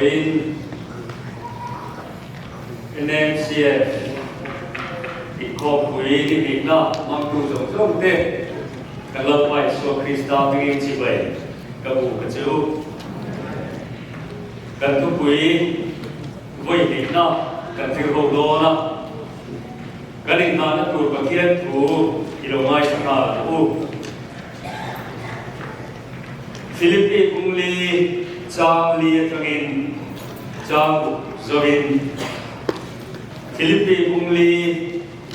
Vawiin NMCF inkhawmpui ni hnihna hmangtu zawng zawng te kan Lalpa Isua Krista hmingin chibai ka bu ka che u. Kan thupui vawi hnihna kan zir ho dawn a, kan inhnahna tur Pathian thu i lo ngaithla nghal ang u. Philippi pungli chang li atangin chang uk zawin Philippi pungli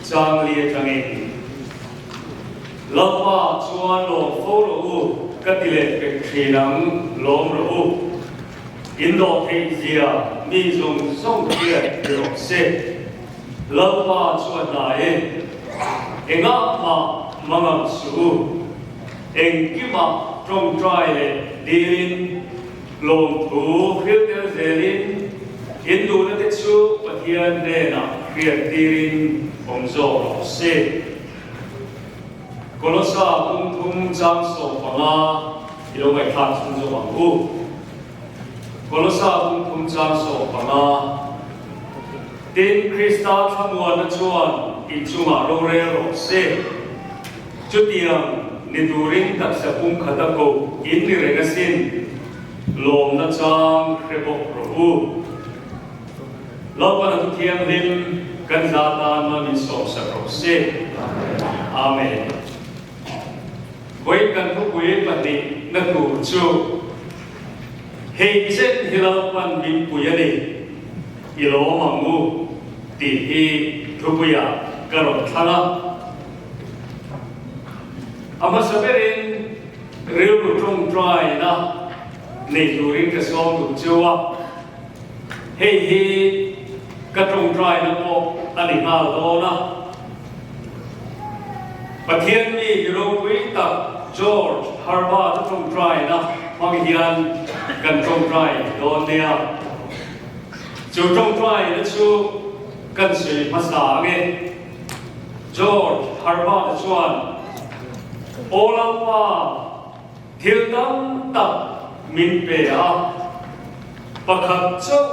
chang li atangin Lalpa chuan lawm fo rawh u ka ti leh pek thin ang lawm rawh u in dawh theih zia mi zawng zawng hriat ni rawh se Lalpa chuan hna e engah mah mangang suh u. Engkimah tawngtai leh dilin, lawmthu hril tel zelin, in duhna te chu Pathian hnenah hriat tirin awm zawk rawh se. Kolosa pum thum chang 15 i lo ngaihthlak chhung zawk ang u. Kolosa pum thum chang 15 Tin, Krista thlamuanna chuan inchungah rorel rawh se. Chutiang ni turin taksa pum khata koh in ni reng asin, lawmna chang hre bawk rawh u. Lalpan a thu thianghlim kan za tan ma min sawmsak rawh se. Amen. Vawi kan thupui pahnihna tur chu hei chen hi Lalpan min pui a ni, i lawm ang u tih hi thupuiah ka rawn thlang a. A hmasa berin rilru tawngtaina nei turin ka sawm duh cheu a, hei hi ka tawngtaina pawh a ni nghal dawn a. Pathian mi mi ropui tak George Herbert-a tawngtaina hmang hian kan tawngtai dawn nia. Chu tawngtaina chu kan sawi hmasa ang e. George Herbert-a chuan, Aw Lalpa, thil tam tak min pe a, pakhat chauh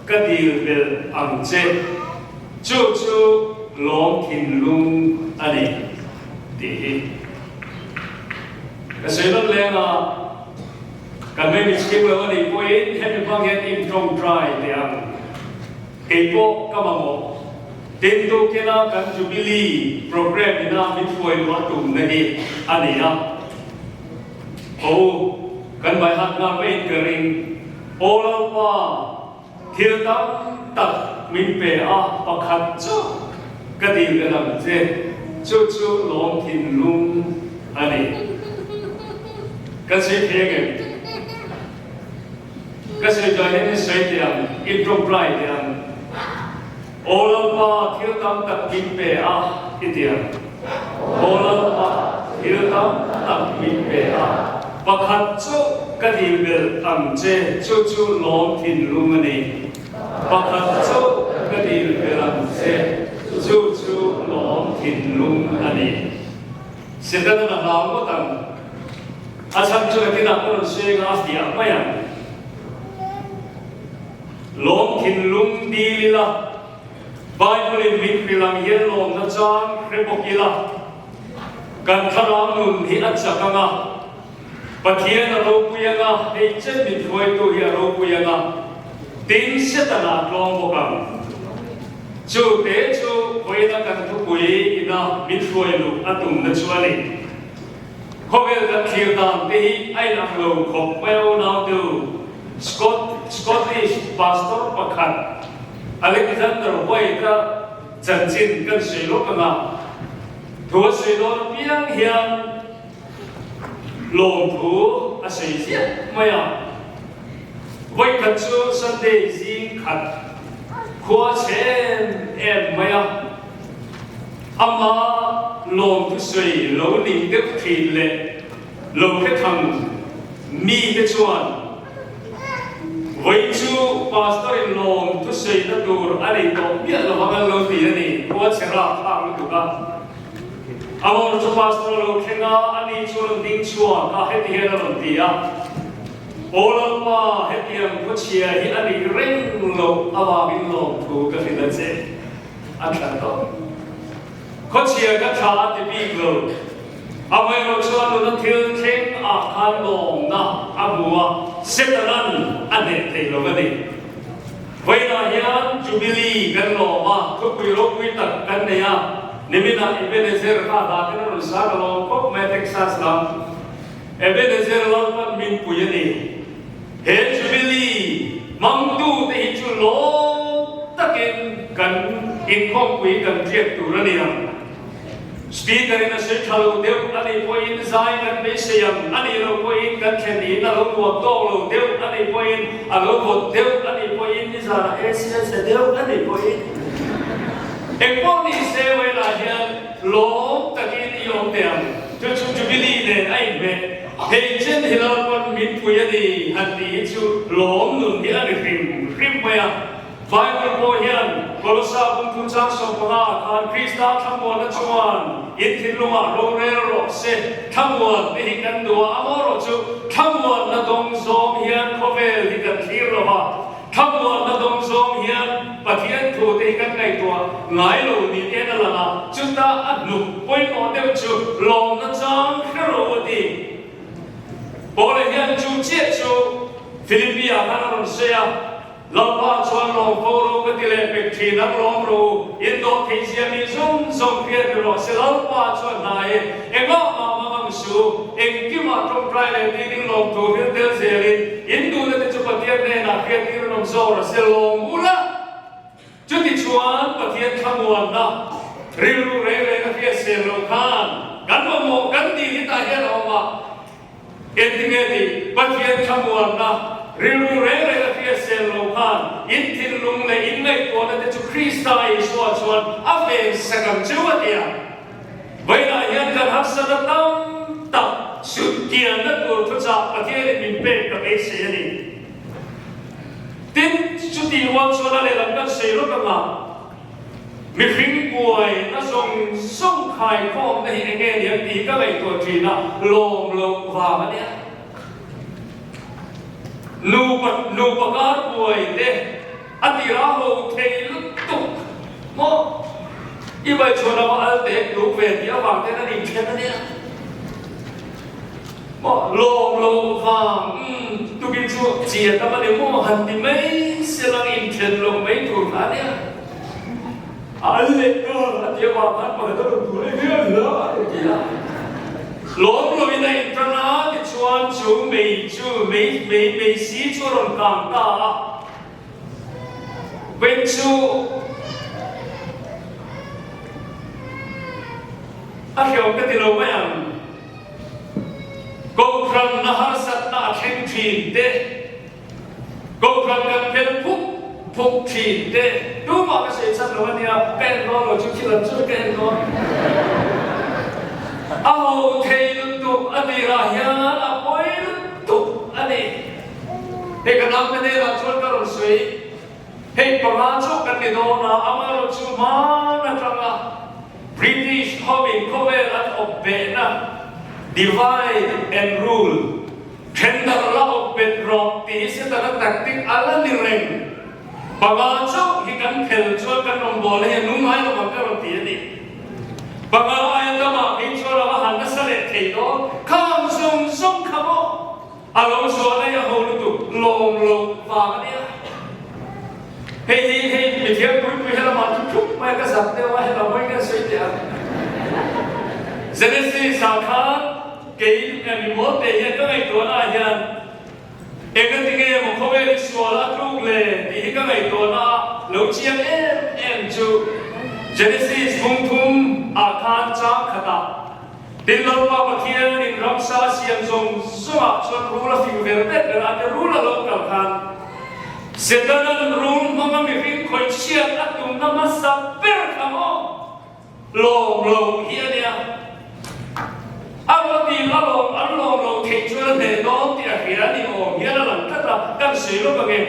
ka dil belh ang che, chu chu lawm thinlung a ni, tih hi. Ka sawi dawn leng a, kan mei mi chhing lo a nih pawhin hemi hmang hian in tawngtai teh ang. Kei pawh ka mamawh. Tin tukina kan Jubilee programme ina min hruai luah tumna hi a ni a. Ho, kan vai hat nghal mai in ka ring. Aw Lalpa, thil tam tak min pe a, pakhat chauh ka dil ka dang che, chu chu lawm thinlung a ni. Kan sawi thei angem? Ka sawi chuan hian in sawi teh ang, in tawngtai teh ang. Aw Lalpa, thil tam tak min pe a, i ti ang. Aw Lalpa, thil tam tak min pe a, pakhat chauh ka dil belh ang che, chu chu lawm thinlung a ni. Pakhat chauh ka dil belh ang che, chu chu lawm thinlung a ni. Setana a hlau ngawt ang. A chhan chu nakinah ka rawn sawi anga a fiah mai ang. Lawm thinlung dil ila, Bible in min hrilh ang hian lawmna chang hre bawk ila, kan thlarau nun hi a chak anga, Pathian a ropui anga, hei chen min hruaitu hi a ropui anga, tin Setana a tlawm bawk ang. Chu te chu vawiina kan thupui ina min hruai luh a tumna chu a ni. Khawvel kan thlir dan te hi a inang lo khawp mai o nau te u. Scot Scottish pastor pakhat Alexander White-a chanchin kan sawi lawk anga thu a sawi dawn apiang hian lawmthu a sawi ziah mai a. Vawikhat chu Sunday zing khat khua chhe em em mai a. Ama lawmthu sawi lo ning deuh thin leh lo hre thang mite chuan vawi chu Pastor in lawmthu sawina tur a nei tawh miah lo ang an lo ti a ni, khua chhe rap thlak lutuk a. Amawr chu Pastor a lo thleng a, ani chu a rawn ding chhuak a, heti hian a rawn ti a. Aw Lalpa, hetiang khawchhia hi a nih reng loh avangin lawmthu ka hrilh a che. A tha tawp. Khawchhia ka tha a ti bik lo. Amaherawh chuan nuna thil thleng ah khan lawmna a hmu a, Setanan a hneh thei lo a ni. Vawiinah hian Jubilee kan lawm a, thupui ropui tak kan nei a, niminah Ebenezer kha hla ten a rawn sa ka lawm khawp mai a Texas lam Ebenezer Lalpan min pui a ni. He Jubilee hmangtute hi chu lawm takin kan inkhawmpui kan hriat tur a ni ang. Speaker in a sawi tha lo deuh a nih pawhin zai kan beisei ang a nih loh pawhin kan thlen in a lo nuam tawk lo deuh a nih pawhin a lo vawt deuh a nih pawhin nizanah AC a chhe deuh a nih pawhin engpawh ni se Wela hian lawm takin i awm teh ang. Chu chu Jubilee nen a inhmeh. Hei chen hi Lalpawn min pui a ni han tih hi chu lawm nun hi a ni hrim hrim mai a. Bible pawh hian Kolosa bungthum chang 15 ah khan Krista thlamuanna chuan in thinlungah rorel rawh se, thlamuan te hi kan duh a, amaherawh chu thlamuanna dawng zawng hian khawvel hi kan thlir lo va, thlamuanna dawng zawng hian Pathian thu te hi kan ngaihtuah ngai lo ni ten a lang a, chuta a hnuk pawimawh deuh chu lawmna chang hre rawh u a ti. Paula hian chu chiah chu Philippi ah khan a rawn sawi a. Lalpa chuan lawm fo ro ka ti leh pek thin ang lawm ro u, in dawh thei zia mi zawng zawng hriat ni rawh se Lalpa chuan hna e, engah mah mang ang su u, engkimah tawngtai leh ding lawm thu hil tel zelin in duhna te chu Pathian hnenah hriat tir an awm zawk rawh se lawm u la. Chuti chuan Pathian thlamuanna rilru reng reng a hriat sel loh khan kan mamawh kan tih hi tah hian a awm a. Engtinge tih Pathian thlamuanna rilru reng reng a hriat sel loh khan in thinlung leh in ngaihtuahna te chu Krista Isua chuan a ven sak ang cheu a ti a. Vawiinah hian kan harsatna tam tak sutkianna tur thuchah Pathianin min pek ka beisei a ni. Tin, chutih rual chuan a lehlam kan sawi lawk anga mihring buai na zawng zawng khaikhawmna hi enge niang tih ka ngaihtuah thin a, lawm loh vang a nia. Nupa nupa kar buai te a tirah ho thei lutuk maw? I baichhuan ava al tek tluk ve tih avang ten an inthen a nia. Maw lawm lo vang umm tukin chu chi a tam a ni maw han ti mai se lang inthen lo mai tur kha a nia. A al leh ta a ti avang khan pakhat a rawn tur e hian la a rawn ti a. Lawm lo in a intan a tichuan chu mei chu mei mei mei si chu a rawn kang ta a. Veng chu a hriau ka ti lo mai ang. Kohhran na harsatna a thleng thin te, Kohhran kan phel phuk phuk thin te, tumah ka sawi chhan lo a nia, ka en dawn lo chu thil an chu ka en dawn. A ho thei lutuk a tirah hian a pawi lutuk a ni. Hei ka naute hnenah chuan ka rawn sawi, hei panga chauh kan ni dawn a, amaherawhchu hman atanga British hovin khawvel an awp behna divide and rule, thendarh la awp bet rawh tih hi Setana tactic a la ni reng. Panga chauh hi kan phel chuan kan rawngbawlna hi a nung ngai lo ang ka rawn ti a ni. Panga aia tamah phei chuan a va han nasa leh thei dawn, khang zawng zawng kha maw? A lo zual a i a ho lutuk lawm loh vang a nia. Hei hi hei mithiam pui pui helamah chu thup mai a ka zak deuh a helam hawi nge sawi teh ang. Genesis ah khan kei mi mawl te hian ka ngaihtuahna ah hian engati nge maw khawvel hi sual a tluk le tih hi ka ngaihtuahna a lo chiang em em chu Genesis bungthum ah khan chang khatah Tin, Lalpa Pathianin ramsa siam zawng zawngah chuan rul a fing vel ber ber a, te rul a lo kal khan Setana'n rul hmanga mihring khawih chhiat a tumna hmasa ber kha maw lawm lo hi a nia. A rawtin a lawm an lawm lo theih chuan a hneh dawn tih a hria a ni awm hian a lang tlat a, kan sawi lawk ange.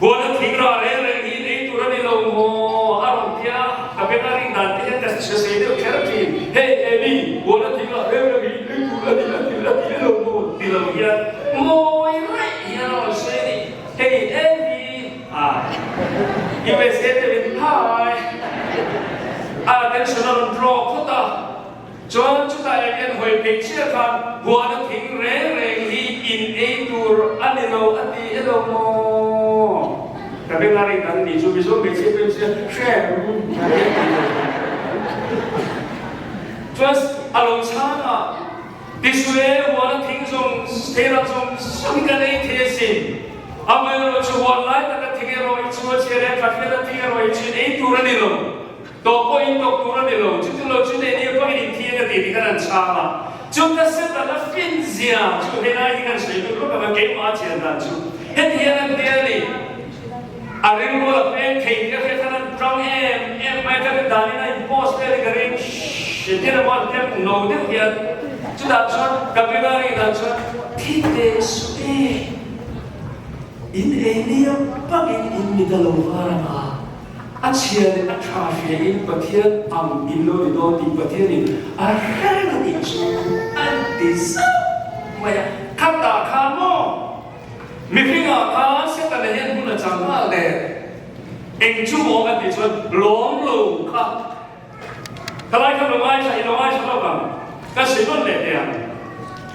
Huana thing rah reng reng hi in ei tur a ni lo maw? A rawn ti a, ka beng a ring dan te hian ka hre sei deuh kher thin. Hei Amy, huana thing rah reng reng hi in ei tur a ni a ti a ti lo maw? Ti lo hian maw? USA deuhin Hi! A attention a rawn draw phawt a. Chuan chutah eng en hawi phei chiah khan huana thing reng reng hi in ei tur a ni lo a ti elo maw? Ka beng a ring dan ni chu Mizo hmeichhia pawhin chu hre a ti lo. Chuan a lo chhang a, Tisue huana thing zawng theiram zawng zawng kan ei thei asin. Amaherawhchu huan lai taka thing erawh hi chu a chhia leh tha hriat a thing erawh hi chu in ei tur a ni lo. Tawh pawh in tawk tur a ni lo, chuti lo chu nei nia pawhin in thiang a ti tih khan an chhang a. Chuta Setana fin zia chu helai hi kan sawi lut lawk ang a, keimah a chian dan chu heti hian an ti a ni, a rilru a peng thei tih a hriat khan an tang em em mai ka ti danin a in post vel hi ka ring hri tir emaw an tem no deuh hian chutah chuan ka beng a rin dan chuan thi teh suh e. In ei nia pakin in mit a lo var ang a. A chhia leh a tha hriain Pathian ang in lo ni dawn tih Pathianin a hre reng a tih chu an ti zauh mai a. Khatah khan maw mihringah khan Setana hian hmun a chang nghal der. Eng chu maw a tih chuan lawm lo kha. Thalai kha lo ngaithla i lo ngaithla lawk ang. Ka sawi nawn leh teh ang.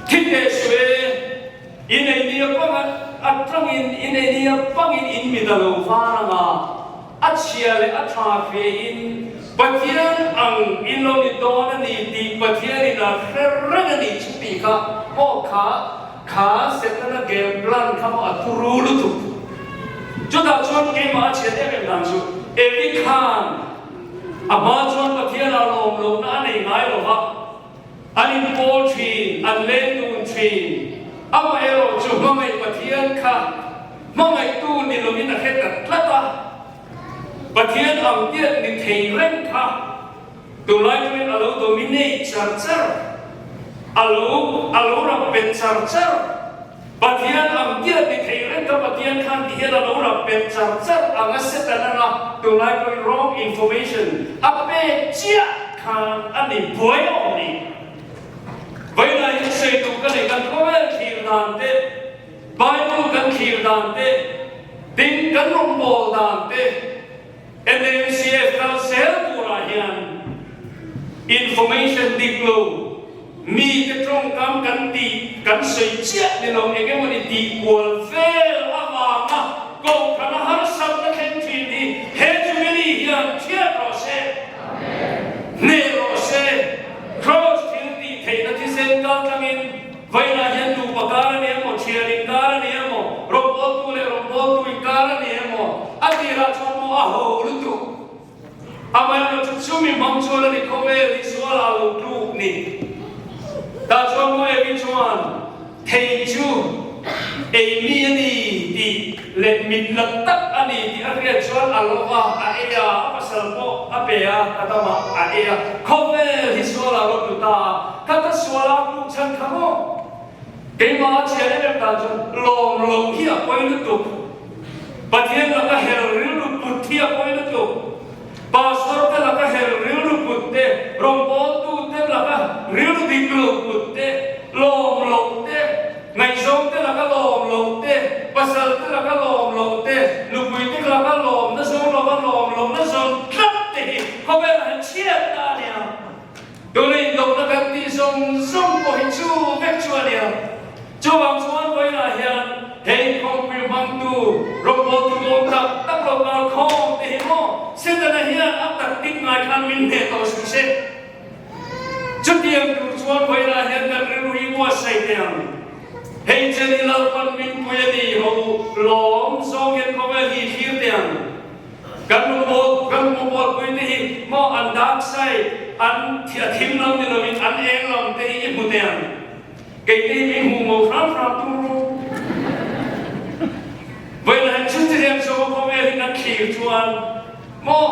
Thi teh suh e. I nei nia panga atangin i nei nia pangin in mit a lo var ang a, a chhia leh a tha hriain Pathian ang in lo ni dawn a ni tih Pathianin a hre reng a nih chu tih kha maw kha kha Setana game plan kha maw a turu lutuk. Chutah chuan keimah a chhiat em em dan chu Evi khan a hma chuan Pathian ah lawm lohna a nei ngai lo va, An inpawl thin, an leng dun thin. Amaherawh chu hmangaih Pathian kha hmangaihtu ni lovin a hre ta tlat a. Pathian ang tiat ni thei reng kha tunlai turin a lo dominate char char, a lo a lo rap bet char char. Pathian ang tiat ni thei reng kha Pathian khan ti hian a lo rap bet char char ang a Satan anga tunlai pawhin wrong information a pek chiah khan a ni buai awm ni. Vawiinah hian sawi duh ka nei kan khawvel thlir dan te, Bible kan thlir dan te, tin kan rawngbâwl dan te, NAMCF kal zel turah hian information dik lo mite tawngkam kan tih kan sawi chiah ni lo eng emawni tih kual vel avanga kohhran a harsatna thleng thin hi he Jubilee hian thiat rawh se. Hneh rawh se, Kraws thil tih theihna thisen kal tlangin vawiinah hian nupa kar a ni emaw, thian inkar a ni emaw, rawngbawltu leh rawngbawltu inkar a ni emaw, a tirah chuan maw a ho lutuk. Amaherawhchu chumi hmang chuan a ni khawvel hi sualah lo tluk ni. Tah chuan maw Evi chuan thei chu ei mi a ni tih leh mit la tak a ni tih a hriat chuan a lo va, a ei a, a pasal pawh a pe a, a dam a, a ei a, khawvel hi sualah lo tlu ta a, ka ta sualah tluk chhan kha maw? Keimah a chhiar em em dan chuan lawm loh hi a pawi lutuk. Pathian laka hel rilru put hi a pawi lutuk. Pastor te laka hel rilru put te, rawngbawltu te laka rilru dik lo put te, lawm loh te, ngaihzawng te laka lawm loh te, pasal te laka lawm loh te, nupui te laka lawmna zawng lova lawm lohna zawn tlat te hi khawvelah hian chhiat ta a nia. Tuna indawhna kan tih zawng zawng pawh hi chu vek chu a nia. Chuvang chuan vawiinah hian he inkhawmpui hmangtu rawngbawltu dawn tak tak lo kal khawm te hi maw Setana hian a taktik ngai khan min hneh tawh suh se. Chutiang tur chuan vawiinah hian kan rilru hi buatsaih teh ang. Hei chen i Lalpan min pui a ni ho lawm zawng hian khawvel hi thlir teh ang. Kan rawngbâwl, kan rawngbâwlpui te hi maw an dark side, an a thim lam ni lovin an eng lam te hi i hmu teh ang. Kei te hi min hmu ngo hram hram tum ru. Vawiin han chhun che hian chuan khawvel hi kan thlir chuan maw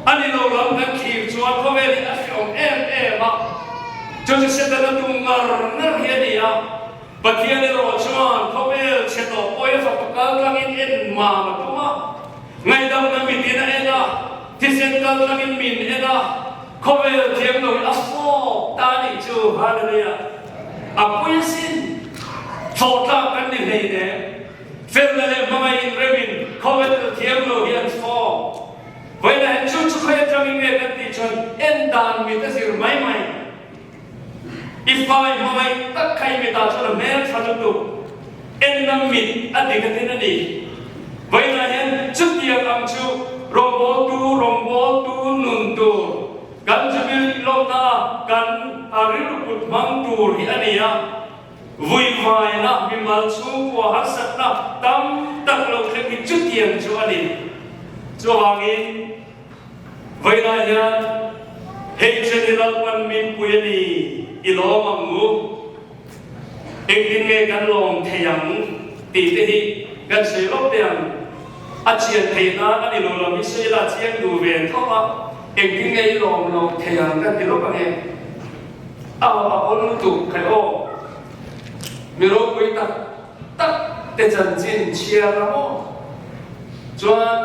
a ni lo lam kan thlir chuan khawvel hi a hreawm em em a. Chu chu Setana tum ngar ngar hi a ni a. Pathian erawh chuan khawvel chhe tawh pawhin a fapa kal tlangin en mam a tum a, ngaihdamna mitin a en a, thisen kal tlangin min en a, khawvel thiam lo hi a fawp ta a nih chu. Hallelujah! A pui asin, thlawh tlak kan ni hleinem. Felna leh hmangaihin remin khawvel thiam lo hi an fawp. dan mit a zir mai mai. I fai hmangaih tak kha i mitah chuan a hmeltha lutuk. Enna mit a dik a tin a ni. Vawiinah hian chutiang ang chu rawngbawltu rawngbawltu nun tur kan Jubilee lawmna a kan rilru put hmang tur hi a ni a. Vuivaina mimal chhungkua harsatna tam tak lo thleng hi chutiang chu a ni. Chuvangin vawiinah hian hei chen hi Lalpan min pui a ni i lawm ang u. Engtin nge kan lawm thei ang tih te hi kan sawi lawk teh ang. A chian theih nan a ni lo lam i sawi la chiang duh ve tho a, engtin nge i lawm loh thei ang kan ti lawk ang e. A a awl lutuk khai aw. Mi ropui tak tak te chanchin chhiar la maw? Chuan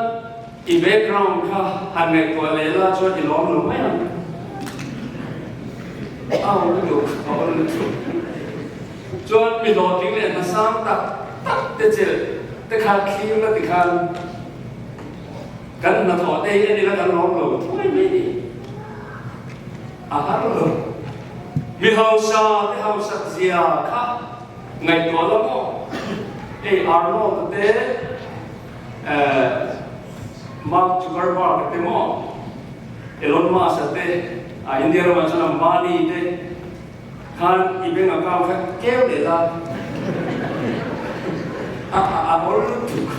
i background kha han ngaihtuah leh la chuan i lawm lo mai ang. A awl lutuk, a awl lutuk. Chuan mi hlawhtling leh hnasang tak tak te chelh te kha thlir la tikhan kan hnathawh te hi a ni la kan lawm lo thuai mai ni. A har lo. Mi hausa te hausak zia kha ngaihtuah la maw? Hei Arnold te eh Mark Zuckerberg te maw? Elon Musk te ah India ramah chuan Ambani te khan i bank account kha keu leh la a a a awl lutuk.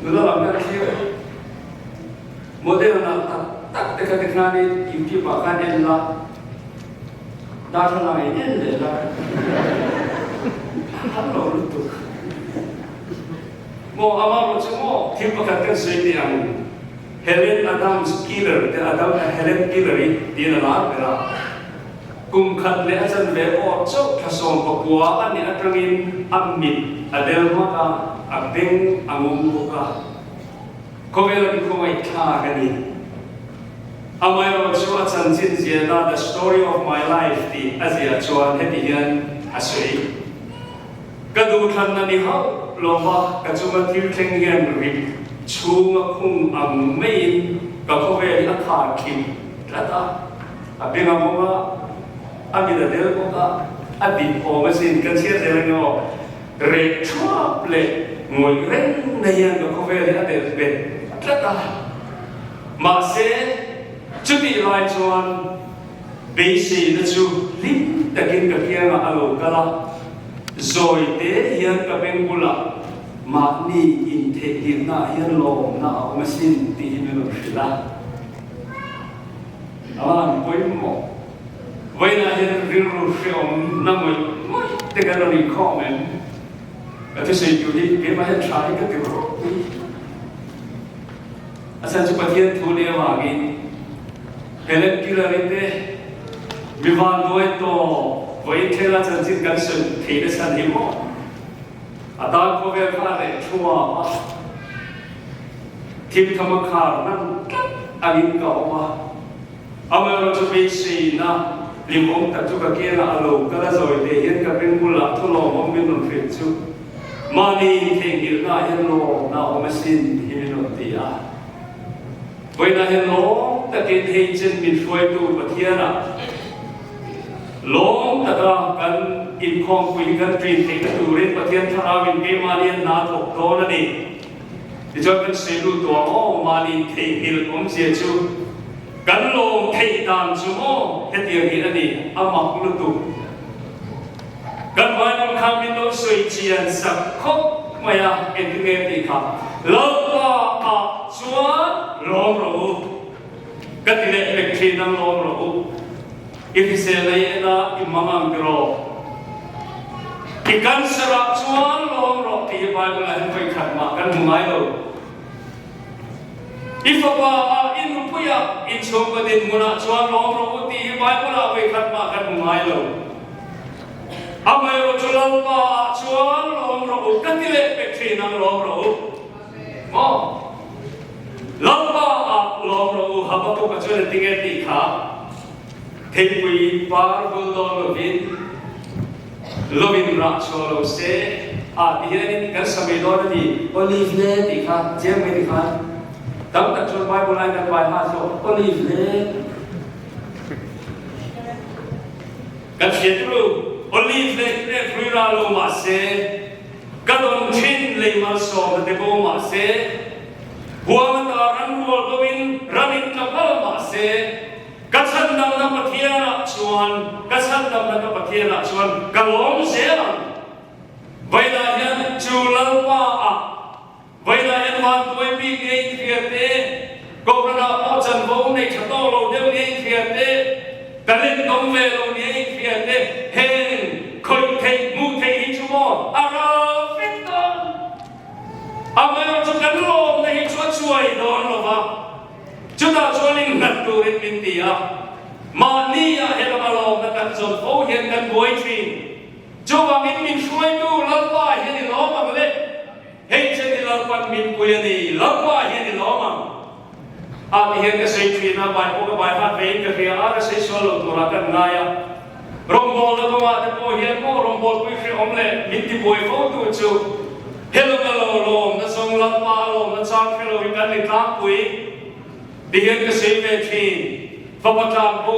Nula lam khan thlir. Model nalh tak tak te kha tikhanin YouTube ah khan en la, darthlalang in en leh la, a har lo lutuk. Maw amarawh chu maw thil pakhat kan sawi teh ang, Helen Adams Keeler te Adam Helen Keeler i tiin a lar ber a, kum khat leh a chanve awr chauh thla 19 a nih atangin a mit a del hmak a, a beng a ngum bawk a. Khawvel an khawngaihthlak a ni. Amaherawh chu a chanchin ziahna The Story of My Life tih a ziah chuan heti hian a sawi, Ka duhthlanna ni hauh lova ka chunga thil thleng hian rip chhunga khung ang maiin ka khawvel hi a khar khim tlat a, a beng a mawng a, a mit a del bawk a, a dik awm asin, ka chhiar zel ang emaw? Reh thuap leh ngawih reng na hian ka khawvel hi a delh bet tlat a. Mahse, chutih lai chuan beiseina chu hlim takin ka kiangah a lo kal a, zawi te hian ka beng bulah mahni intheihnghilhnaah hian lawmna a awm asin tih hi min rawn hrilh a. A van pawimawh. Vawiinah hian rilru hrehawm na ngawih ngawih te kan rawn inkhawm em? Ka thusawi tur hi keimah hian tha hi ka ti ropui. A chhan chu Pathian thu leh avangin Helen Keller-i te mi vanduai tawh vawiin thlela chanchin kan sawi theih na chhan hi maw? A tan khawvel kha a reh thuam a, thimtham a khar hnan tlat angin ka awm a. Amaherawhchu beiseina hlimawm tak chu ka kiangah a lo kal a, zawi te hian ka beng bulah thu lawmawm min rawn hrilh chu mahni intheihnghilhnaah hian lawmna a awm asin tih hi min rawn ti a. Vawiinah hian lawm takin hei chen min hruaitu Pathianah lawm taka kan inkhawmpui hi kan ṭin theihna turin Pathian Thlarauin keimahni a hna thawk dawn a ni. Tichuan kan sawi lut tawh ang aw, mahni theihnghilh awmzia chu kan lawm theih dan chu maw hetiang hi a ni, a mak lutuk. Kan Bible kha min lo sawi chian sak khawp mai a, engtin nge tih kha, Lalpa ah chuan lawm rawh u, ka ti leh pek thin ang lawm rawh u. I hrisel ei en a, i mang ang tiraw? I cancer ah chuan lawm rawh tih hi Bible ah hian vawi khat mah kan hmu ngai lo. I fapa ah, i nupui ah, i chhungkaw dinhmun ah chuan lawm rawh u tih hi Bible ah vawi khat mah kan hmu ngai lo. Amaherawh chu Lalpa ah chuan lawm rawh u ka ti leh pek thin ang lawm rawh u. Maw? Lalpa ah lawm rawh u Habakkuk-a chuan a ti nge tih kha theipui par bul dawn lovin lovin rah chhuah lo se a ti hianin kan sa mai dawn a ni. Olive le tih kha chiang mai ti khan tam tak chuan Bible ai kan pai hma zawk olive le. Kan hriat ru, Olive leh grape hlui ral lo mah se, ka dawn thin lei malsawmna te bo mah se, huang ata ran rual bo in ran in tla phal mah se, ka chhandamna Pathianah chuan, ka chhandamna ka Pathianah chuan ka lawm zel ang. Vawilah hian chu Lalpa ah Vawilah hian vantuai bik nge inhria te, Kohhranah pawh chanvo nei tha tawk lo deuh nge inhria te, talent dawng ve lo nge inhria te, heng khawih theih hmuh theih hi chu maw a ral vek dawn. Amaherawhchu chu kan lawmna hi chu a chuai dawn lo va, chutah chuan innghat turin min ti a, mahni ah he lama lawmna kan zawn fo hian kan buai thin. Chuvangin min hruaitu Lalpa hian i lawm ang le. Hei che ni Lalpan min pui a ni, Lalpa hian i lawm ang. A ti hian ka sawi thin a, bai pawh ka bai hat vein ka hria a, ka sawi sual lo turah kan ngai a. Rawngbawlna kawngah te pawh hian maw rawngbawlpui hrehawm leh min tibuai fo tu chu helawm a lo lawm na zawng Lalpa a lawm na chang hre loin kan ni tlangpui ti hian ka sawi ve thin. Fapa tlang bo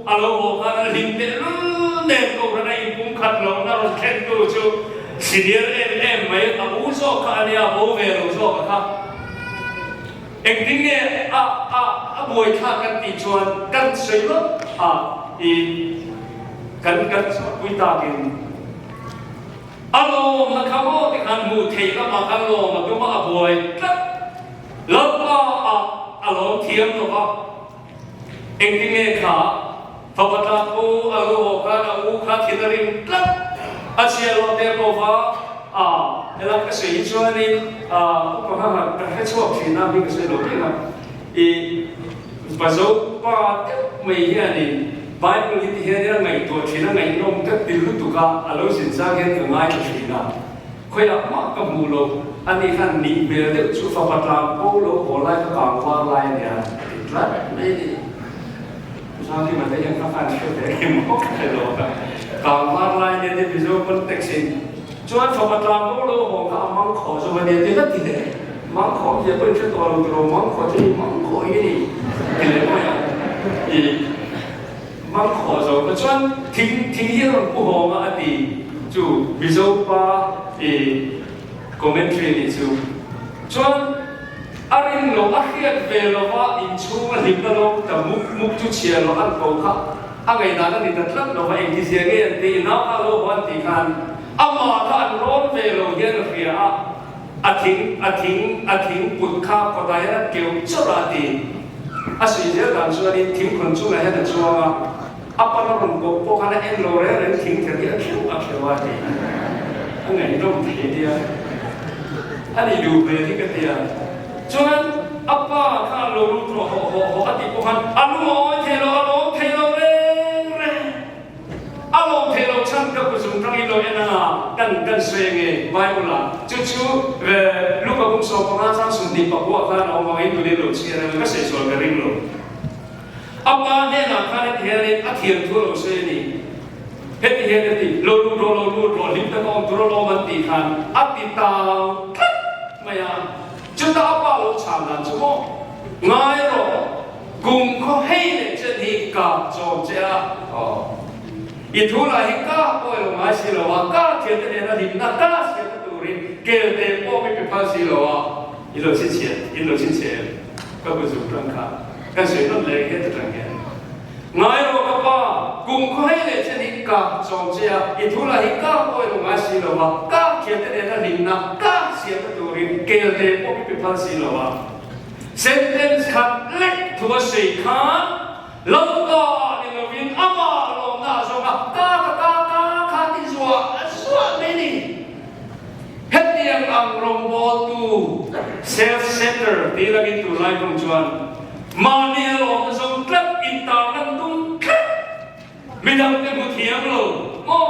a lo haw khan a hlim tehlul nen kohhran a inpumkhat lohna rawn thlentu chu senior em em mai a u zawk kha a nia, bo ve lo zawk a kha. Engtin nge a a a buaithlak kan tih chuan kan sawi lawk a i kan kan chhuahpui takin a lawmna kha maw tikhan hmuh theih lamah khan lawm a tum a, a buai tlat. Lalpa ah a lawm thiam lo va, engtin nge kha fapa tlak u a lo haw khan a u kha thin a rim tlat a chhia lo te pawh va a helai ka sawi hi chuanin a upa kha han ka hre chhuak thin a hming ka sawi lo reng a i Pazo pa deuh mai hianin Bible hi ti hian a ngaihtuah thin a ngaihnawm ka ti lutuk a a lo zin zang hian ka ngaithla thin a. Khawiah mah ka hmuh lo, a ni khan nih hmel deuh chu fapa tlang ko lo haw lai kha kang var lai a nia a ti tlat mai a ni. Zangkima te hian kha khan hre ve em maw ka hre lo a, kang var lai nia te Mizo context in chuan fapa tlang ko lo haw kha a mang khawh zawk a nia ti hlat ti le, mang khawh zia pawh in hre tawh lo tiraw mang khawh chu i mang khawh hi a ni ti leh mai a, i mang khawh zawk a chuan thing thing hi a rawn pu hawng a a ti chu Mizo pa i commentary a nih chu chuan a rin lo a hriat ve lova inchhung a hlimna lo ta muk muk chu chhia lo an ko kha a ngaihdan a ni ta tlat lova engtizia nge an tih nau kha lo haw an tih khan amah kha an rawn ve lo hian a hria a a thing a thing a thing put kha kawtah hian a keuh chawrh a a ti. A suih zel dan chuanin thingkhawn chungah hian a chuang a, a pan a rawn kawh pawh khan a en lo reng reng thing ther hi a kheuh a kheuh a ti. A ngaihnawm thei nia. A nih duh hmel hi ka ti a. Chuan a pa kha an lo lut rawh hawh hawh hawh a tih pawh khan a lung a awi thei lo, a lawm thei lo reng reng. A lawm thei lo chhan ka kuzung tang in lo en anga kan kan sawi ange Bible ah chu chu Luka bung 15 chang 24 khan a awm ang in tunin lo chhiar anga ka sawi sual ka ring lo. A pa hnenah khan heti hianin a thiam thu a lo sawi a ni. Heti hian a ti, Lo lut rawh, lo lut rawh, hlim taka awm tur a lawm an tih khan a ti tau tlat mai a. Chutah a pa lo chhan dan chu maw ngai rawh. Kum khaw hei leh chen hi ka chawm che a, aw. I thu lah hi ka pawi lo ngai si lo a, ka thiante nena hlimna ka siamna turin kel te pawh mi pe phal si lo a, i lo chhinchhiah, in lo chhinchhiah em? Ka bu zuk tang kha kan sawi nawt leh hian ta tang hian. Ngai rawh ka pa, kum khaw hei leh chen hi ka chawm che a, i thu lah hi ka pawi lo ngai si lo a, ka thiante nena hlimna ka siamna turin kel te pawh mi pe phal si lo a. Sentence khat lek thu a sawi khan Lalpa ah ni lovin amah lawmna a zawng a, ka ka ka ka kha ti zuah zuah mai ni. Hetiang ang rawngbawltu self center ti langin tunlai tum chuan mahni a lawmna zawng tlat intarlan tum tlat midangte hmu thiam lo maw?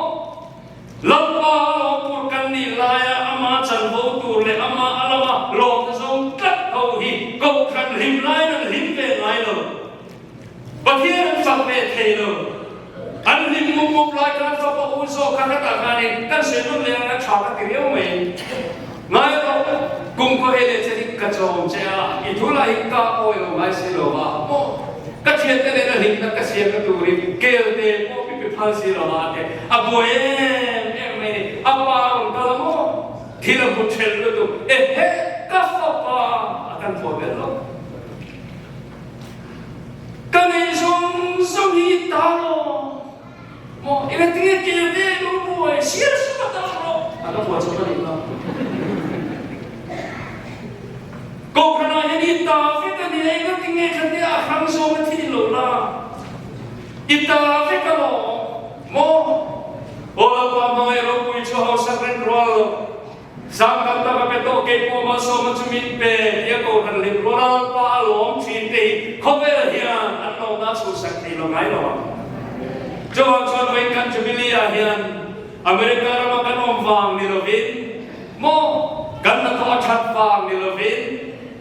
Lalpa a lawm tur kan nih laia ama chanvo tur leh ama a lama lawmna zawng tlat ho hi kohhran hlim laiin an hlim ve ngai lo. Pathian an fak ve thei lo. An hlim mup mup lai khan fapa u zawk kha khatah khanin kan sawi nawn leh ang a tha ka ti riau mai. Ngai rawh, kum khaw hei leh che hi ka chawm che a, i thu lah hi ka awi lo ngai si lo va, maw? Ka thiante nena hlimna ka siamna turin kel te pawh mi pe. min phal si lo a a ti. A buai em em mai ni. A pa a rawn kal a maw? Thil a hmu ṭhelh lutuk. Ehe, ka fapa a kan phuah belh lo. Ka nei zawng zawng hi i ta lo maw? Engati nge kel ve lo buai siar sup a ta rawh a ka phuah chawp a nih kha. Kohhranah hian i ta vek a nia, engati nge khatia a hrang zawng a thih lo la? I ta vek a lawm maw? Aw Lalpa hmangaih ropui chu hausak reng rual lo. Zang tam tak a pe tawh, kei pawh malsawma chu min pe tia kohhran hlim rual a Lalpa a lawm thin te hi khawvel hian an lawmna a chhuhsak thei lo ngai lo ang. Chuvang chuan vawiin kan Jubilee ah hian America rama kan awm vang ni lovin maw, kan hnathawh a that vang ni lovin,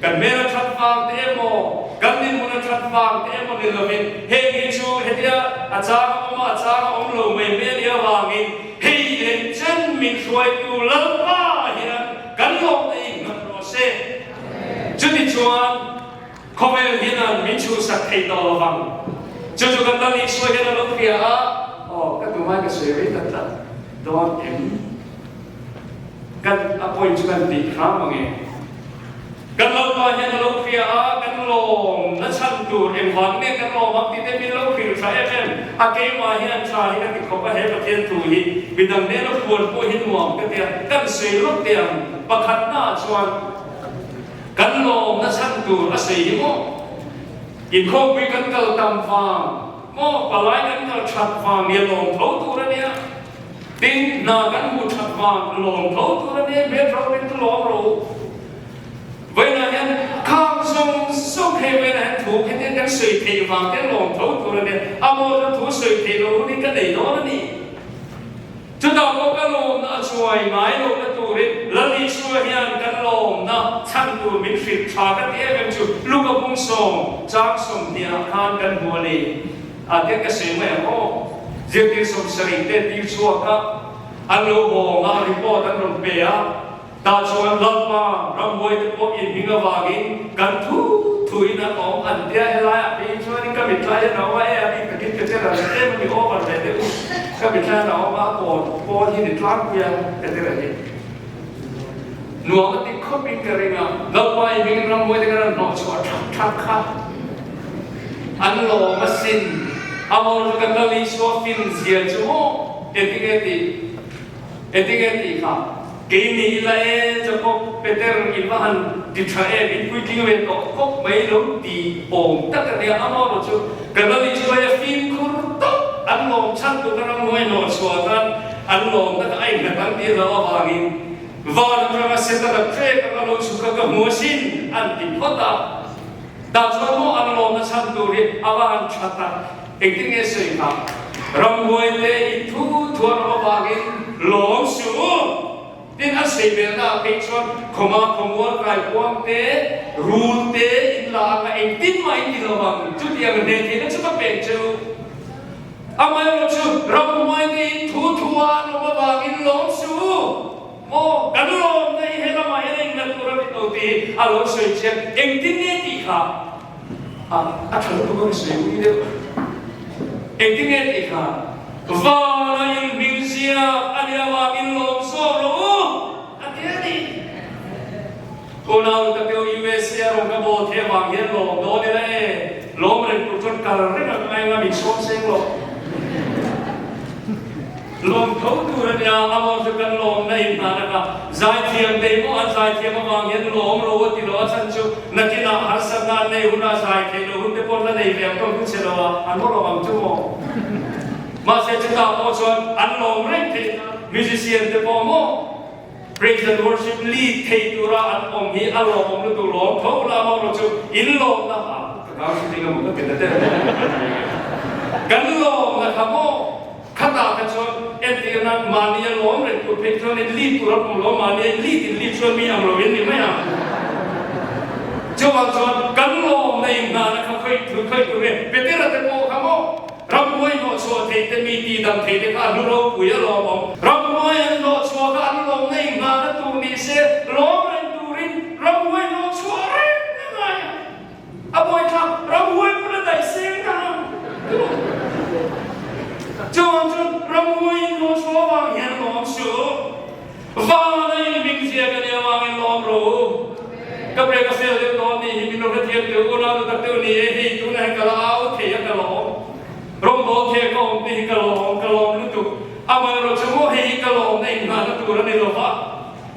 kan hmel a that vang te emaw, kan dinhmun a that vang te emaw ni lovin heng hi chu hetia a chang a awm a, a chang a awm lo mai mai a nih avangin Hei leh chen min hruaitu Lalpa hian kan lawmna i nghat rawh se. Chutichuan, khawvel hian min chhuhsak thei tawh lo vang. Chu chu kan Lal Isua hian a lo hria a, Aw, ka tumai ka sawi rei tak tak dawn em? Kan a point chu kan tih hram ang e. Kan Lalpa hian a lo hria a, kan lawm na chhan tur engvang nge kan lawm ang tih te min lo hrilh tha em em. A keimah hian tha hi ka ti khawp a, he Pathian thu hi midang nena puan pawh hi nuam ka ti a, kan sawi lawk teh ang. Pakhatnaah chuan kan lawm na chhan tur a sawi hi maw? Inkhawmpui kan kal tam vang maw? Palai kan kal that vang nia lawm tho tur a nia. Tin, hna kan hmuh that vang lawm tho tur a nia, hmel ro rin chu lawm ro. Vawiinah hian khang zawng zawng hei vawiinah hian thu khitiang kan sawi theih vang te lawm tho tur a nia, a maw chuan thu sawi theih loh hun hi ka nei dawn a ni. Chutah pawh ka lawmna a chuai ngai lohna turin Lal Isua hian kan lawmna chhan tur min hrilh tha ka ti em em chu Luka bung sawm chang 20 ah khan kan hmu a ni. A tiang ka sawi mai ang aw. Zirtir 70 te tir chhuak a, an lo hawng a, report an rawn pe a. Tah chuan Lalpa ramhuai te pawh inhming avangin kan thu thuin an awm an tia helaiah phei chuanin ka mitthla hian a awm a, e a bik takin ka che ral em a mi over ve deuh ka mitthla hian a awm a, a pawn pawn hi ni tlangpui a ka ti reng hi. Nuam a ti khawpin ka ring a, Lalpa inhmingin ramhuai te kan rawn hnawh chhuah thak thak kha an lawm asin, amaw chu kan Lal Isua fin zia chu maw engtinge tih Engtinge tih kha? Kei ni ila e, Jacob, Peter in va han ti tha em, in puitling ve tawh khawp mai lo ti awm tak a nia, amaherawh chu ka lo inhruai a fimkhur tawp an lawm chhan tur ka ram hnuai hnawh chhuah nan an lawm na kha a innghat ang tih hlauh avangin van atanga Setana trek anga lo chhuk kha ka hmu asin an ti phawt a, tah chuan maw an lawmna chhan tur hi a va han tha tak. Engtin nge sawi kha? Ramhuai te in thu thuan awm avangin lawm suh u. Tin, a sawi belna ah phei chuan khawma khawmual kaikuang te, rul te in la anga engtin mah in ti lo vang. Chutiang hneh theihna chu ka pek che u. Amaherawh chu ramhuai te in thu thuan awm avangin lawm suh u. Maw, kan lawmna hi he lamah hian a innghat tur a ni lo tih hi a lo sawi chiang. Engtin nge tih kha? A, a tha lutuk a ka sawi ui deuh. Engtin nge tih kha? Vana inhming ziak a nih avangin lawm zawk rawh u, a ti a ni. Unau ka teu USA a rawn ka bawl thei avang hian lawm dawn ila e, lawm reng tur chuan kal reng ang ngai anga min sawm seng lo. Lawm tho tur a nia, a maw chu kan lawmna in hna naka zaithiam te maw an zaithiam avang hian lawm ro a ti lo a chhan chu nakinah harsatna an nei hunah zai theih loh hun te pawh la nei ve ang tawng chu che lo a an haw lo ang chu maw. Mahse chutah pawh chuan an lawm reng theih na musician te pawh maw praise and worship lead thei tura an awm hi a lawmawm lutuk lawm tho la maw ro chu in lawmna ha ka kau hre ding a maw ka ti ta der kan lawmna kha maw Khatah kha chuan entir nan mahni a lawm reng tur phei chuan in lead tur a pawm lo, mahni a in lead in lead chuan mi ang lo in ni mai ang. Chuvang chuan kan lawmna in hnana kha khawih thul khawih tur nge Petera te pawh kha maw ramhuai hnawhchhuah thei te mi ti dam thei te kha a hlu ropui a lawmawm. Ramhuai an hnawhchhuah kha an lawmna in hnana tur ni se lawm reng turin ramhuai hnawhchhuah reng a ngai a. A buaithlak ramhuai hmun a daih seng ta ang. Chuvang chuan. Ka break a fail deuh dawn nih hi min lo hrethiam teh u, unau nu tak deuh ni e hei tunah hian ka la au thei a ka lawm. Rawngbawl thei a ka awm te hi ka lawm, ka lawm lutuk. Amaherawh chu maw hei hi ka lawmna inngahna tur a ni lo va.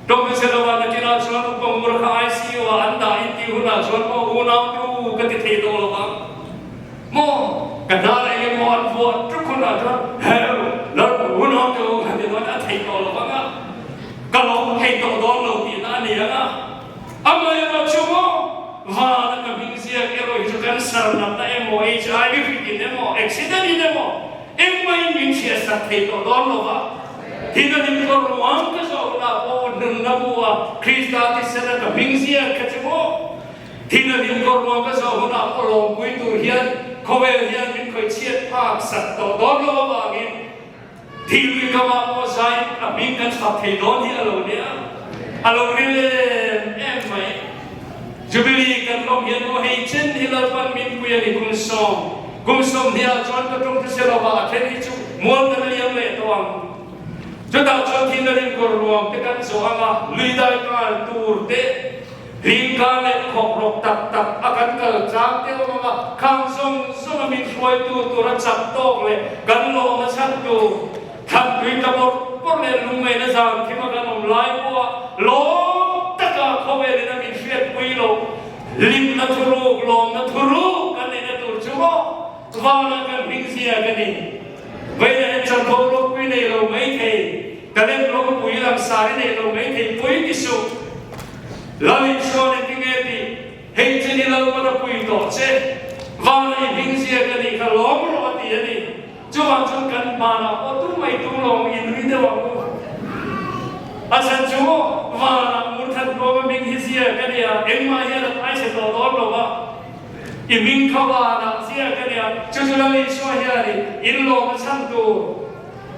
Tawng che lo ah nakinah chuan upa ngur kha ICU ah an dah in tih hunah chuan maw unau te u ka ti thei tawh lo vang maw ka hnar eng emaw an vuah tuk hunah chuan hel lal unau te u ka ti dawn a thei tawh lo vang a ka lawm thei tawh dawn lo tihna a ni ang a amaherawh chu maw vana ka hming ziak erawh hi chu cancer natna emaw HIV hrik in emaw accident in emaw Engmahin min chhiatsak thei tawh dawn lo va, thil a lim kawr ruang ka zawh hunah pawh nunna bu a Krista tisena ka hming ziak kha chu maw? Thil a lim kawr ruang ka zawh hunah pawh lawmpui tur hian khawvel hian min khawih chhiat phak sak tawh dawn lo avangin thil lui kamah pawh zai a hming kan chhak thei dawn hi a lo nia, a lo ril em em mai. Jubilee kan lawm hian maw hei chen hi Lalpan min pui a ni kum sawm. Kum sawmhnih ah chuan ka tum hrisel lo va, a then hi chu mual kan liam leh tawh ang. Chutah chuan thil a rin kawr ruang te kan zawh ang a, lui dai kal tur te, hling kar leh khawk rawk tak tak a kan kal tlang te awm ang a, khang zawng zawng a min hruaitu tur a chak tawk leh kan lawmna chhan tur, thlan tui tla bawrh bawrh leh lungngaihna zan thim a kan awm lai pawha lawm taka khawvelin a min hriatpui loh. Hlimna thuruk, lawmna thuruk kan neihna tur chu maw vanah kan hming zia ka ni. Vawiinah hian chanvo ropui nei lo mai thei, talent ropui langsar i nei lo mai thei pui ti suh. Lal Isuan engtinge tih? Hei chin i Lalpan a pui tawh che, vanah i hming zia ka nih kha lawm rawh a ti a ni. Chuvang chuan kan hmanah pawh tu mai tu lawng in ri deuh ang u. A chhan chu vanah murthat ruam a hming hi zia ka nia, engmah hian a phaise tawh dawn lo va. I hming kha vanah zia ka nia, chu chu Lal Isua hianin in lawm a chhan tur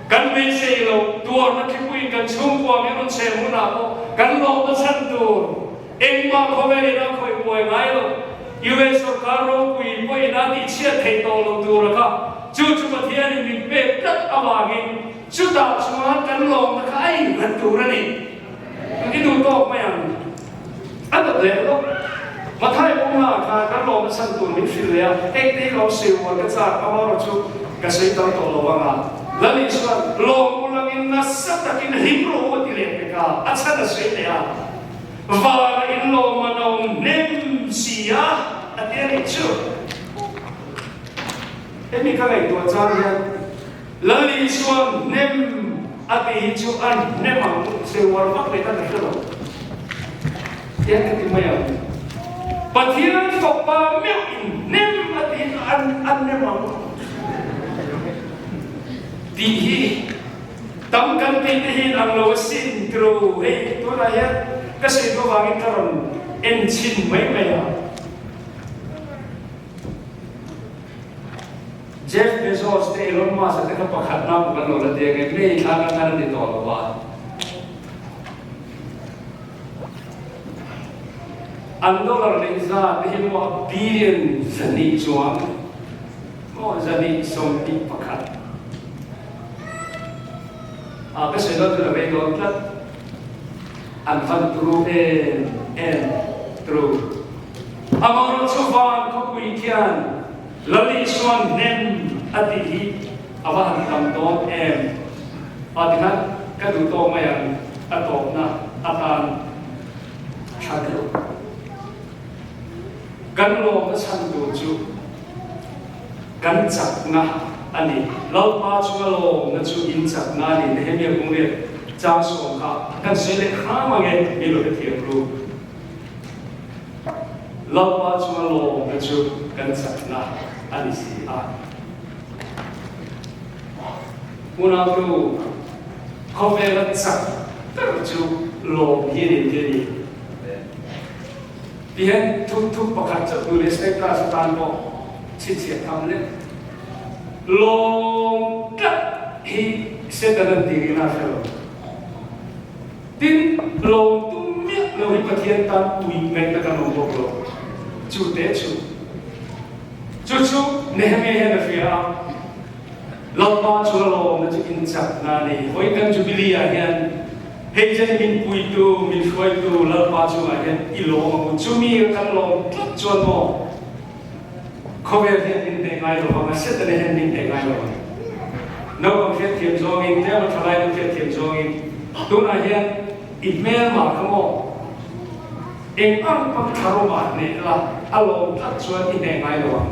kan beisei lo, tuarna thlipui kan chhungkua min rawn chhem hunah pawh kan lawm a chhan tur engmah khawvelin a khawih buai ngai lo. US sorkar ropui pawhin a tihchhiat theih tawh lo tur a kha, chu chu Pathianin min pek tlat avangin chutah chuan kan lawmna kha a innghat tur a ni. I duh tawk mai ang. A dawt leh lawk. Mathai Pawngla khan kan lawmna chhan tur min hrilh leh a, engte hi lo sawi uar ka chak amaherawh chu ka sawi tam tawh lo ang a. Lali chuan lawm ulangin nasa takin hlim rawh u a ti leh pek a, a chhan a sawi leh a. Vana in lawm an awm hnem si a, a ti a nih chu. Hemi ka ngaihtuah chang hian Lal Isuan hnem a tih hi chu a hnem ang seuar vak leh kha ka hre lo. Tiang ka ti mai ang. Pathian fapa meuh in hnem a tih hi chu a hnem ang tih hi. Tam kan tih te hi ang lo asin tiro hei tunah hian ka sawi duh avangin ka rawn en chhin mai mai a. Jeff Bezos te Elon Musk te kha pakhat na kan lo la ti ange May thla kan khan a ti tawh lo a. An dollar neih zat te hi maw a billion zahnih chuang maw 221. A ka sawi dawn chu la rei dawn tlat. An van turu em em turu. Amaherawh chu van khawpui khian Lal Isuan hnem a tih hi a va han tam dawn em. A tikhan ka duh tawk mai ang a tawpna atan tha deuh. Kan lawmna chhan tur chu. Kan chakna a ni. Lalpa chunga lawmna chu in chakna a ni. Nehemia kung riat chang sawm kha kan sawi leh hram ang e, mi lo hrethiam ru. Lalpa chunga lawmna chu kan chakna a ni si a. Unautu, khawvela chak ber chu lawm hi a ni tih a ni. Tihian thuk thuk pakhat chauh tur leh status atan pawh chhinchhiah tham leh lawm tlat hi Satan an tih rihna a hre lo. Tin, lawm tum miah lo hi Pathian tan pui ngaihna kan awm bawk lo. Chu te chu. Chu chu Nehemiah hian a hria a, Lalpa chu a lawmna chu in chakna a ni. Vawi kan Jubilee ah hian. Hei chen min puitu, min hruaitu Lalpa chungah hian i lawm ang u. Chumi kan lawm tlat chuan maw khawvel hian min hneh ngai lo vang a, Setana hian min hneh ngai lo vang. Naupang hriatthiam zawngin, tlema thalai nu hriatthiam zawngin tunah hian i hmelma kha maw eng ang pawn tharum ah hneh la, a lawm tlat chuan i hneh ngai lo ang.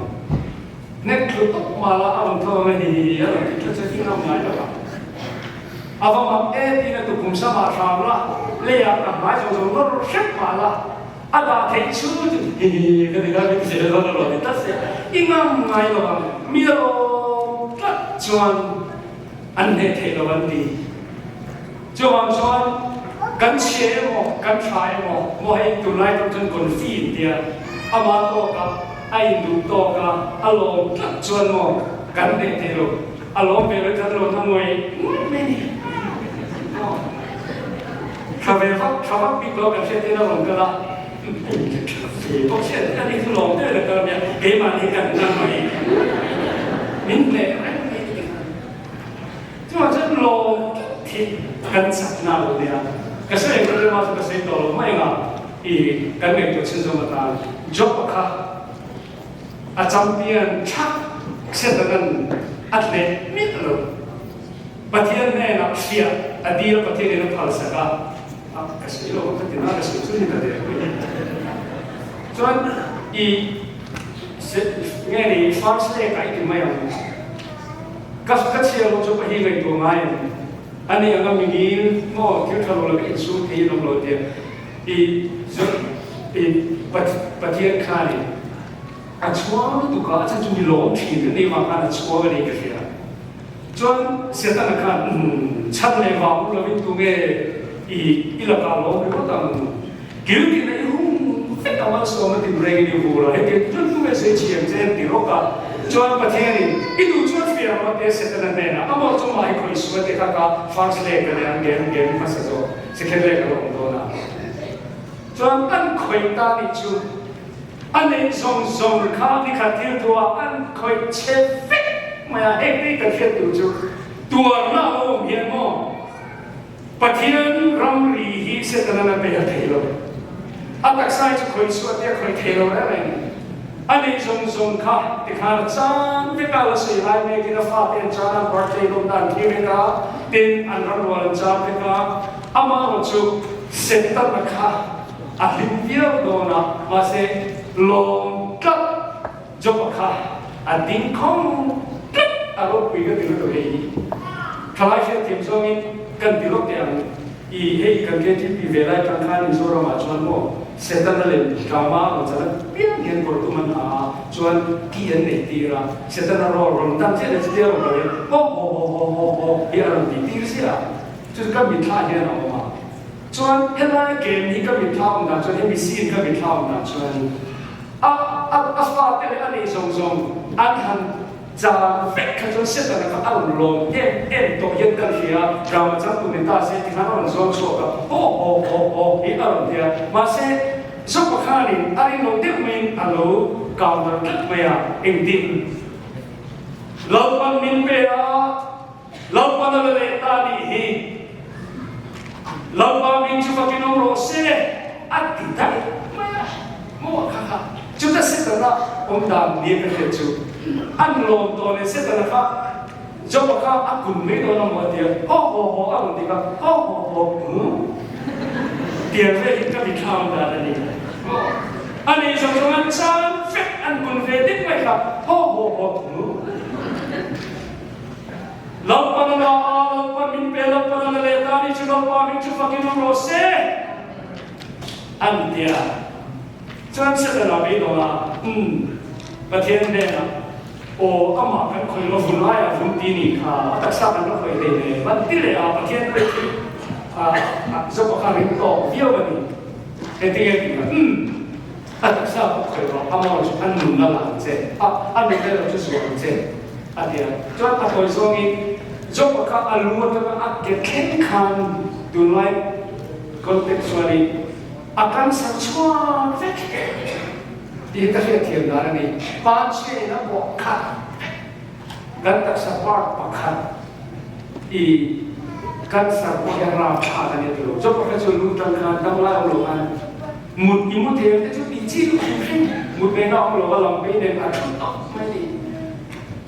Hnek thlu tawp mah la a rawn tho ang a, hi hi hi a rawn ti tlat chuan i ngam ngai lo vang. A va mak e tiin a tukhum samah hram la, leiah ka hmai zawng zawng nawr hrep mah la, a dah theih chu chu hi hi hi ka ti kha min zel dawn a rawn ti tlat sia, i ngam ngai lo ang, mi a lawm tlat chuan an hneh theih lo an ti. Chuvang chuan kan chhia emaw kan tha emaw maw hei tunlai tawng chuan confi in tia, ama tawka a induh tawka a lawm tlat chuan maw kan hneh theih lo. A lawm ve lo khan lo tha nguai nguai mai ni. Aw. Tha ve vak, tha vak bik lo kan hriat hian a rawn kal a. Tha ve bawk si a ni chu lawm deuh in a kal a nia, keimahni kan na mai. Min hneh reng mai ni khan. Chuvang chuan lawm tlat hi kan chakna a lo nia. Ka sawi ang rema chu ka sawi tawh lo mai ang a, i kan ngaihtuah chhunzawm atan Job-a kha A champion thak Setanan a tleh miah lo. Pathian hnenah hriat a dil Pathianin a phalsak a, a ka sawi lo ka ti na ka sawi chu ni ta der mai. Chuan i nge ni first leg ah i ti mai ang. Ka ka chhiar lo chu ka hi ngaihtuah ngai ang. Ani anga mingil maw thil tha lo laka insum thei in awm lo tia i i Pathian khanin a chhuang lutuk a, a chhan chu mi lawm thin ka tih vang khan a chhuang a ni ka hria. Chuan Setana khan umm chhan leh vang u lovin tunge i i lakah lawm ringawt ang, kil tina i hung vek a malsawm a tin reng in i vur a, hetiang chuan tunge sawi chhiam che an ti rawk a. Chuan Pathianin i duh chuan fiah rawh tia Setana hnenah a mawh chu mah i khawih sual ti kha ka first leg a nia game game hmasa zawk second leg a lo awm dawn a. Chuan an khawih ta nih chu a neih zawng zawng kha nikhat thil thu ah an khawih chhe vek mai a, heng te kan hriat tur chu tuarna a awm hian maw Pathian ramri hi Setanan a pe a thei lo. A taksa hi chu khawih chhuah te a khawih thei lo reng reng. A neih zawng zawng kha tikhan a chan vek a, la sawi lai mekin a fate an chan a, birthday lawmna an thlir vek a, tin an ramrual an chan vek a, Amaherawh chu Setana kha a hlim viau dawn a, mahse lawm tlat Joba kha a ding khawng tlat a ropui ka ti lutuk hei hi. Thalai hriatthiam zawngin kan ti lawk teh ang i hei kan KTP ve lai tang khan Mizoramah chuan maw Setana leh drama rawn chan apiang hian kawr tum an ha a, chuan ki an nei tir a, Setana rawl rawn dang chiah leh chutia rawn kal in ho ho ho ho ho ho hi a rawn ti tir ziah a. Chu ka mitthla hian a awm a. Chuan helai game hi ka mitthla awm dan chuan, hemi scene ka mitthla awm dan chuan a a a fate leh a nei zawng zawng an han chang vek kha chuan Setana kha a rawn lawm em em tawh hian kan hria a, drama changtu ni ta se tikhan a rawn zawng chhuak a, haw haw haw haw hi a rawn ti a. Mahse Zopa khanin a rinlo deuh maiin a lo counter tlat mai a, engtin Lalpan min pe a, Lalpan a la leh ta nih hi. Lalpa min chu fakin awm rawh se a ti daih mai a, maw kha kha chuta Setana awm dan nia ka hriat chu an lawm tawh leh Setana kha Joba kha a kun mai dawn a maw a ti a, haw haw haw a rawn ti kha haw haw haw huh tiang vel hi ka mitthla awm dan a ni maw a nei zawng zawng an chan vek an kun ve deuh mai kha haw haw haw huh. Lalpan a la a, Lalpan min pe, Lalpan a la leh ta ni chu Lalpa hming chu fakin awm rawh se, an ti a. Chuan Setana beidawng a, Umm, Pathian hnenah, Aw, amah kan khawih lo vun laiah vun ti nih kha, a taksa kan la khawih hlei hle, an ti leh a, Pathian pawh hi Joba kha ring tawk viau a ni. Engtin nge tih kha? Umm. A taksa pawh khawih rawh, a maw chu a nun a la ang che, a a nun erawh chu zuah ang che, a ti a. Chuan a tawi zawngin Job-a kha a lu atanga a ke thleng khan tunlai context chuanin a cancer chhuak vek tih hi ka hriatthiam dan a ni. Panchhiain a bawh khat vek, kan taksa part pakhat i. Cancer pawh hi a rapthlak a ni a ti lo. Job kha chu lu tan khan dam lai awm lo khan mut i mu thei ang te chu tih chi lu hrim hrim mut ngaihna awm lo a lam phei nen a thu tawp mai ni.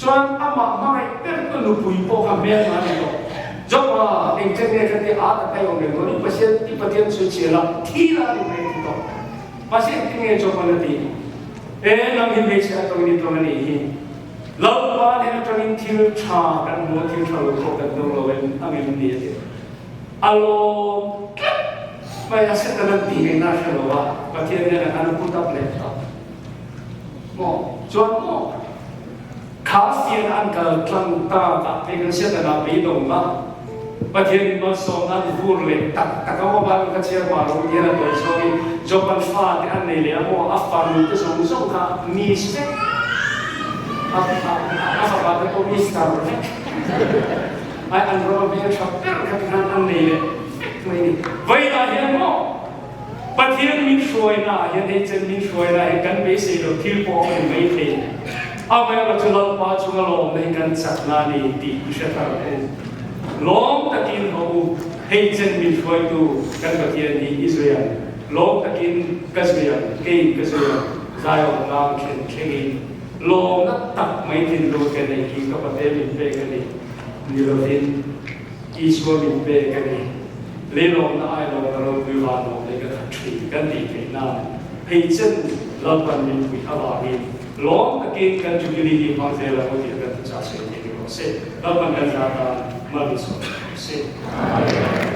Chuan amah hmangaih ber tu nupui pawh kha hmel hna a ni tawh. Job a engchen nge kha ti a ta kai awm reng dawn i Pathian i Pathian chu chhiar la thi la a ni mai a ti tawh. Mahse engtin nge Job an a tih? E nang hi hmeichhe atangin i tawng a nih hi. Lalpa nen atangin thil tha kan hmu a, thil tha lo pawh kan dawng lo em ang em ni a ti. A lawm tlat mai a, Satan an tih ngaihna a hre lo a, Pathian nen an a put up leh ta maw? Chuan maw kha fian an kal tlang ta tah phei khan Satan ah beidawng a, Pathian in malsawmna an vur leh tak tak a maw Bible kha chhiar pah lo hian a tawi chhuak in Job an fate an nei leh a maw a fanu te zawng zawng kha miss vek a a fapa te pawh miss tar vek ai an ram a hmel tha ber kha ti khan an nei leh vek mai ni. Vawiinah hian maw Pathian min hruaina ah hian hei chen min hruaina hi kan beisei lo thil pawh a awm mai thei. Amaherawhchu Lalpa chunga lawmna hi kan chakna a ni tih i hre thar ang u. Lawm takin haw u, hei chen min hruaitu kan Pathian hi i zui ang. Lawm takin ka zui ang, kei ka zui ang, Zion tlang thlen thlengin. Lawmna tak mai thinlung ka neih hi ka Pathian min pek a ni, ni lovin. Isua min pek a ni. Leilawmna ai lawmna ropui vanlawm leh ka khat thin kan tih theih nan phei chen Lalpan min puih avangin lawm takin kan Jubilee hi hmang zel ang u tih kan thuchah sawi thei ni rawh se. Lalpan kan zah tan mal min sawm rawh se. Amen.